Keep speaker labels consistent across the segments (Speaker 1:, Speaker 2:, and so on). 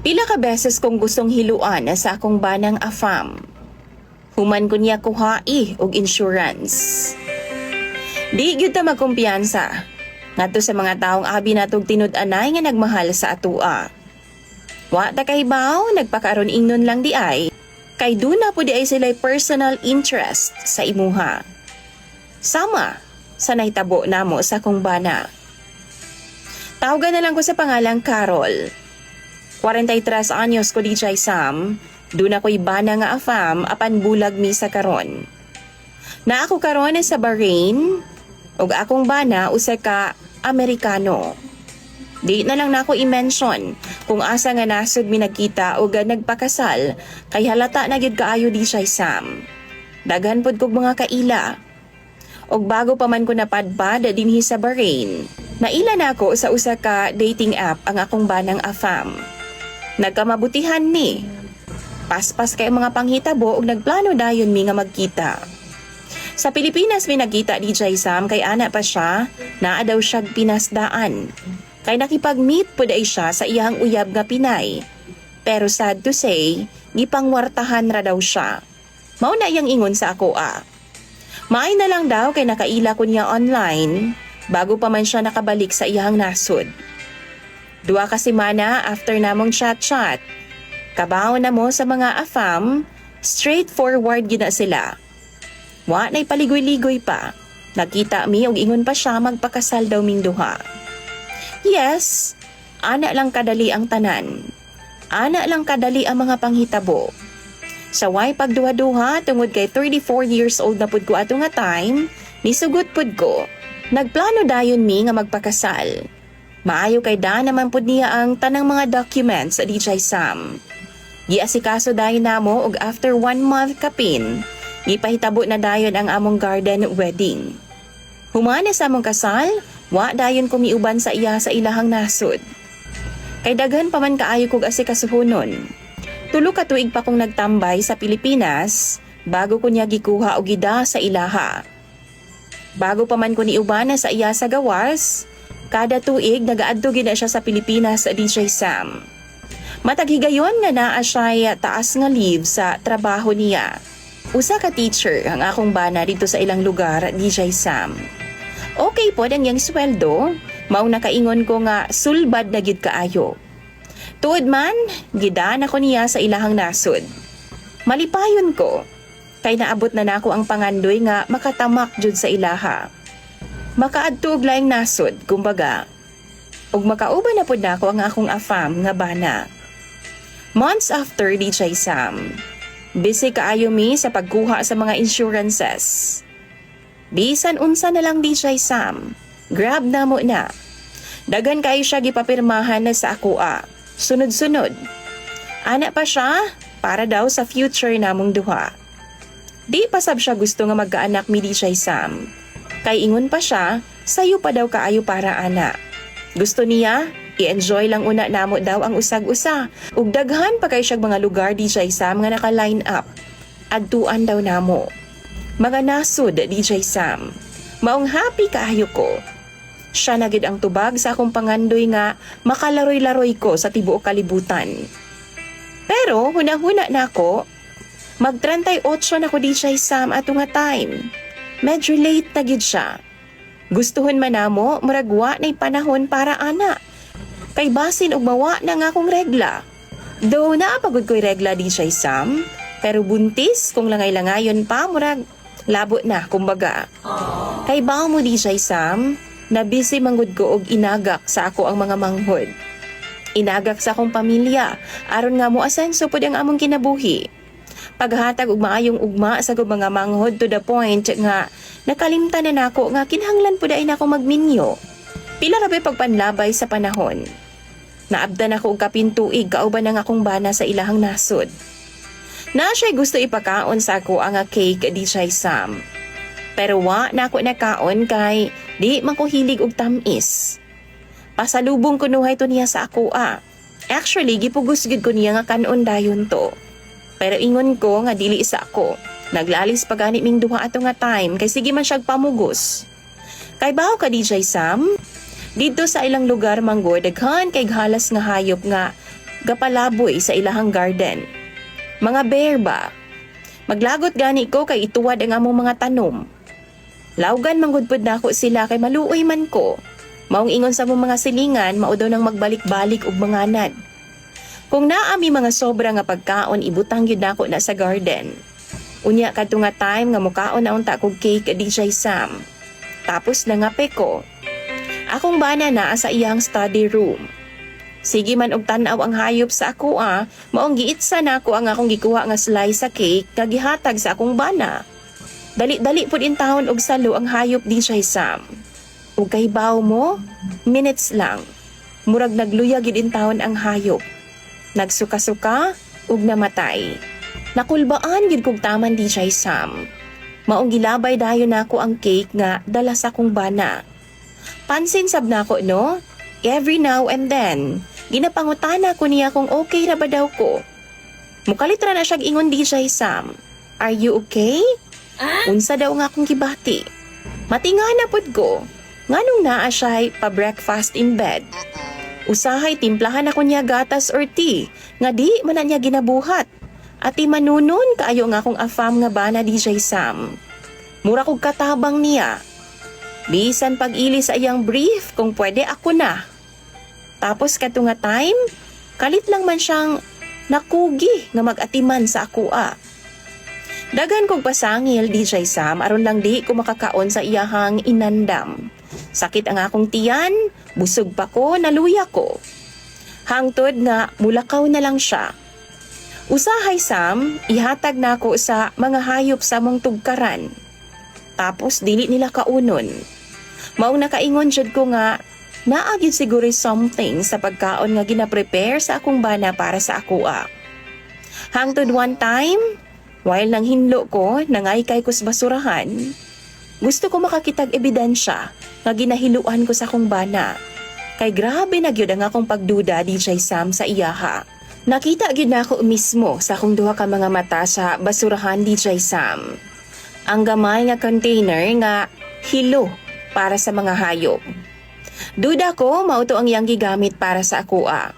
Speaker 1: Pila ka beses kong gustong hiluan sa akong banang afam. Human ko niya kuhai og insurance. Di gyud ta magkumpiyansa ngadto sa mga taong abi natog tinud-anay nga nagmahal sa atua. Wa ta kahibaw, nagpakaaron ingnon lang di ay, kay duna po di ay sila'y personal interest sa imuha. Sama sa nahitabo namo sa akong bana. Tawgan na lang ko sa pangalang Carol. 43 anyos ko, DJ Sam, duna ko'y bana nga afam apan bulag mi sa karon. Na ako karon sa Bahrain, ug akong bana usa ka Amerikano. Di na lang nako i-mention kung asa nga nasod mi nagkita og nagpakasal kay halata na gyud kaayo, DJ Sam. Daghan pod kog mga kaila. Og bago pa man ko napadpad dinhi sa Bahrain, naila nako sa usa ka dating app ang akong banang afam. Nagkamabutihan mi. Paspas kay mga panghitabo ug nagplano dayon mi nga magkita. Sa Pilipinas mi nagkita, DJ Sam, kay ana pa siya, naa daw siyag Pinasdaan. Kay nakipag-meet pod ay siya sa iyang uyab nga Pinay. Pero sad to say, gipangwartahan ra daw siya. Mao na iyang ingon sa ako ah. Maay na lang daw kay nakaila ko niya online bago pa man siya nakabalik sa iyang nasod. 2 ka semana after namong chat-chat, kabaw na mo sa mga afam, straightforward gina sila. Wa na'y paligoy-ligoy pa. Nakita mi og ingon pa siya magpakasal daw ming duha. Yes, ana lang kadali ang tanan. Ana lang kadali ang mga panghitabo. Sa way pagduha-duha tungod kay 34 years old na pud ko ato nga time, nisugot pud ko. Nagplano dayon mi nga magpakasal. Maayo kay da naman pud niya ang tanang mga documents sa DJ Sam. Giasikaso dayon namo og after one month kapin, gipahitabo na dayon ang among garden wedding. Humana sa among kasal, wa dayon ko miuban sa iya sa ilahang nasod. Kay daghan pa man kaayo kog asikasuhonon. 3 ka tuig pa kong nagtambay sa Pilipinas bago ko niya gikuha og gida sa ilaha. Bago pa man ko niuban na sa iya sa gawas, kada tuig nagaadto gid na siya sa Pilipinas sa DJ Sam. Matag higayon nga naa siya taas nga leave sa trabaho niya. Usa ka teacher ang akong bana dito sa ilang lugar, DJ Sam. Okay po ang iyang sweldo, mao nakaingon ko nga sulbad na gid kaayo. Tuod man, gida na ko niya sa ilahang nasod. Malipayon ko, kay naabot na nako ang pangandoy nga makatamak jud sa ilaha. Makaadto og laing nasod, kumbaga. Ug makauban na pud nako ang akong afam nga bana. Months after, DJ Sam, busy kaayo mi sa pagkuha sa mga insurances. Bisan unsa na lang, DJ Sam, grab na mo na. Daghan kayo siya gipapirmahan na sa akoa. Sunod-sunod. Ana pa siya, para daw sa future namong duha. Di pa sab siya gusto nga magkaanak mi, DJ Sam. Kay ingon pa siya, sayo pa daw kaayo para ana. Gusto niya, i-enjoy lang una namo daw ang usag-usa. Ug daghan pa kay siya mga lugar, DJ Sam, nga naka-line up. Adtuan daw namo. Mga nasod, DJ Sam. Maong happy kaayo ko. Siya na gid ang tubag sa akong pangandoy nga makalaroy-laroy ko sa tibuok kalibutan. Pero hunahuna na ako, mag 38 na ko, DJ Sam, ato nga time. Medyo late na gid siya. Gustuhon man namo, murag wa na'y panahon para ana. Kay basin og mawa na nga akong regla. Though naa pa gud ko'y regla, DJ Sam, pero buntis kung langay-langayon pa, murag labo na kumbaga. Kay bawo mo, DJ Sam, na busy manggod ko og inagak sa ako ang mga manghod. Inagak sa akong pamilya, aron nga mo asenso pud ang among kinabuhi. Paghatag og maayong ugma sa akong mga manghod to the point nga nakalimtan na nako nga kinahanglan pud ay nako magminyo. Pila ra bay pagpanlabay sa panahon. Naabdan ako og kapin tuig kauban ang akong bana sa ilahang nasod. Na siya'y gusto ipakaon sa ako ang cake, DJ Sam. Pero wa na ako nakaon kay di man ko hilig og tamis. Pasalubong ko nuhay to niya sa ako ah. Actually, gipugos gid ko niya nga kanon dayon to. Pero ingon ko nga dili sa ako. Naglalis pa gani ming duha ato nga time kay sige man siyag pamugos. Kay bawo ka, DJ Sam, dito sa ilang lugar manggod daghan kay halas nga hayop nga gapalaboy sa ilahang garden. Mga bear ba? Maglagot gani ko kay ituwad ang among mga tanom. Lawgan manggod pud nako sila kay maluoy man ko. Maong ingon sa among mga silingan, mao daw nang magbalik-balik og manganad. Kung naa mi mga sobra nga pagkaon, ibutang gyud nako na sa garden. Unya kadto nga time nga mukaon na unta kog cake, DJ Sam. Tapos nangape ko. Akong bana naa sa iyang study room. Sige man og tan-aw ang hayop sa ako ah, maong giitsa nako ang akong gikuha nga slice sa cake nga gihatag sa akong bana. Dali-dali pud intawon og salo ang hayop, DJ Sam. Ug kahibaw mo, minutes lang. Murag nagluya gid intawon ang hayop. Nagsuka-suka ug namatay. Nakulbaan gid kog taman, DJ Sam. Maong gilabay dayon nako ang cake nga dala sa akong bana. Pansin sab nako, no? Every now and then, ginapangutana ko niya kung okay ra ba daw ko. Mukalit ra na siyang ingon, DJ Sam. "Are you okay?" Unsa daw nga akong gibati? Matingana pud ko. Nganong naa siya'y pa-breakfast in bed? Usahay timplahan ako niya gatas or tea, nga di man na niya ginabuhat. Ati manunon kaayo nga akong afam nga bana, DJ Sam. Mura kog katabang niya. Bisan pag-ili sa iyang brief, kung pwede ako na. Tapos kadto nga time, kalit lang man siyang nakugi nga mag-atiman sa akoa. Daghan kog pasangil, DJ Sam, aron lang di ko makakaon sa iyahang inandam. Sakit ang akong tiyan, busog pa ko, naluya ko. Hangtod nga mulakaw na lang siya. Usahay Sam, ihatag nako sa mga hayop sa among tugkaran. Tapos dili nila kaunon. Maong nakaingon jud ko nga naa gyud siguro something sa pagkaon nga gina-prepare sa akong bana para sa akoa. Hangtod one time, while nang hinlo ko, nangaykay ko sa basurahan, gusto ko makakitag ebidensya nga ginahiluan ko sa akong bana. Kay grabe na gyud ang akong pagduda, DJ Sam, sa iyaha. Nakita gyud nako mismo sa akong duha ka mga mata sa basurahan, DJ Sam, ang gamay nga container nga hilo para sa mga hayop. Duda ko mao to ang iyang gigamit para sa akoa.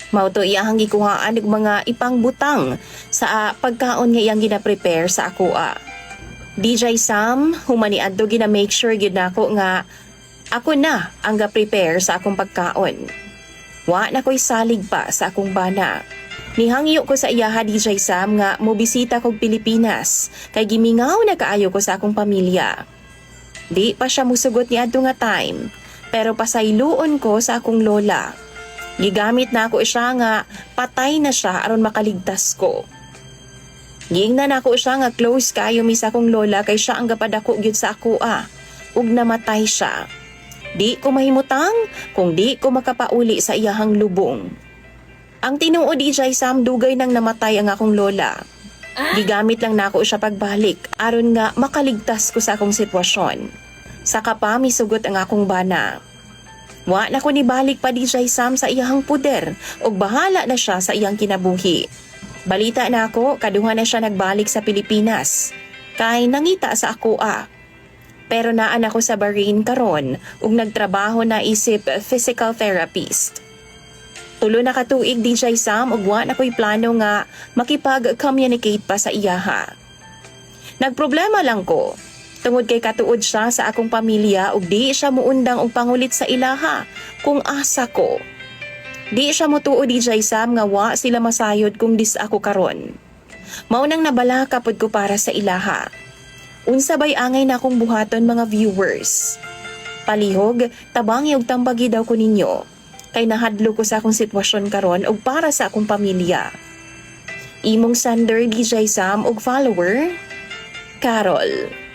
Speaker 1: Mao to iyang gikuhaan og mga ipangbutang sa pagkaon nga iyang gina-prepare sa akoa. DJ Sam, human niadto gina-make sure gyud nako nga ako na ang ga-prepare sa akong pagkaon. Wa na ko'y salig pa sa akong bana. Nihangyo ko sa iyaha, DJ Sam, nga mobisita kog Pilipinas kay gimingaw na kaayo ko sa akong pamilya. Di pa siya musugot niadto nga time, pero pasayloon ko sa akong lola. Gigamit na ako siya nga patay na siya aron makaligtas ko. Giingnan nako siya nga close kayo mi sa akong lola kay siya ang gapadako gyud sa akoa ug namatay siya. Di ko mahimutang kung di ko makapauli sa iyahang lubong. Ang tinuod, DJ Sam, dugay nang namatay ang akong lola. Gigamit lang nako siya pagbalik aron nga makaligtas ko sa akong sitwasyon. Saka pa misugot ang akong bana. Wa na ko nibalik pa, DJ Sam, sa iyahang puder ug bahala na siya sa iyang kinabuhi. Balita na ako, kaduha na siya nagbalik sa Pilipinas. Kay nangita sa akoa. Pero naan ako sa Bahrain karon ug nagtrabaho na isip physical therapist. 3 na ka tuig, DJ Sam, ug wa na ko'y plano nga makipag-communicate pa sa iyaha. Nagproblema lang ko tungod kay katuod siya sa akong pamilya ug di siya muundang og pangulit sa ilaha kung asa ko. Di siya mutuo, DJ Sam, nga wa sila masayod kung dis ako karon. Mao nang nabalaka pod ko para sa ilaha. Unsa bay angay na akong buhaton, mga viewers? Palihog, tabangi og tambagi daw ko ninyo. Kay nahadlo ko sa akong sitwasyon karon og para sa akong pamilya. Imong sender, DJ Sam, og follower, Carol.